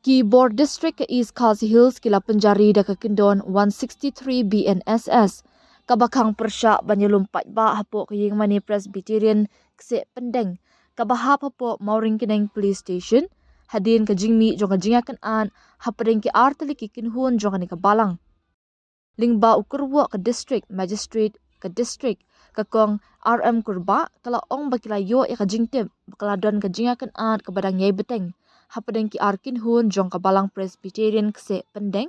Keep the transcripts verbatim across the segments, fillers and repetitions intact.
Ki bor district ka East Khasi Hills ki la pynjari da ka kyndon one sixty-three B N S S, kaba khang pyrshah ban ïalum paidbah hapoh ka Ïingmane Presbyterian Kseh Pyndeng, kaba hap hapoh Mawryngkneng Police Station, hadien ka jingmih jong ka jingïakynad hapdeng ki artylli ki kynhun jong kane ka balang. Lyngba u kyrwoh ka District Magistrate ka district, ka Kong R M Kurbah, ka la ong ba ki la ïoh ïa ka jingtip ba ka la don ka jingïakynad kaba dang ïai bteng hapdeng ki ar kynhun jong ka Balang Presbyterian Kseh Pyndeng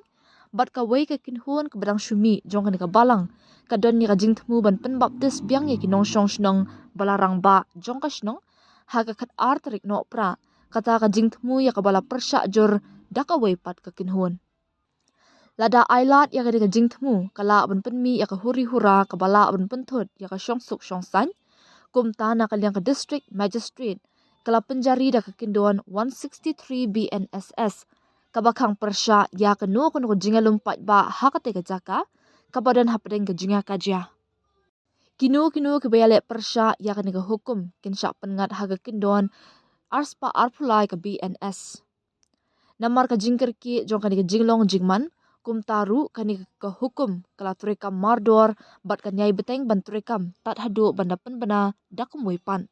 bad kawei ka kynhun kaba dang shu mih jong kane ka balang, ka don ïa ka jingthmu ban pynbaptis biang ïa ki nongshong shnong ba la rangbah jong ka shnong ha ka khatar tarik Nohprah, kata ka jingthmu ïa kaba la pyrshah jur da kawei pat ka kynhun. Lada ai lad ïa kane ka jingthmu, ka lah ban pynmih ïa ka huri hura kaba lah ban pynthut ïa ka shongsuk shongsaiñ. Kumta na ka liang ka District Magistrate ka la pynjari da ka kyndon one sixty-three B N S S, kaba khang pyrshah ïa kano kano ka jingïalum paidbah ha katei ka jaka kaba don hapdeng ka jingïakajia. Kino kino kiba ïaleh pyrshah ïa kane ka hukum kin shah pynngat ha ka kyndon arspah arphew lai ka B N S. Namar ka jingkyrkieh jong kane ka jinglong jingman, kumta ruh kane ka hukum ka la treikam mardor bad kan ïai bteng ban treikam tad haduh ban da pynbna da kumwei pat.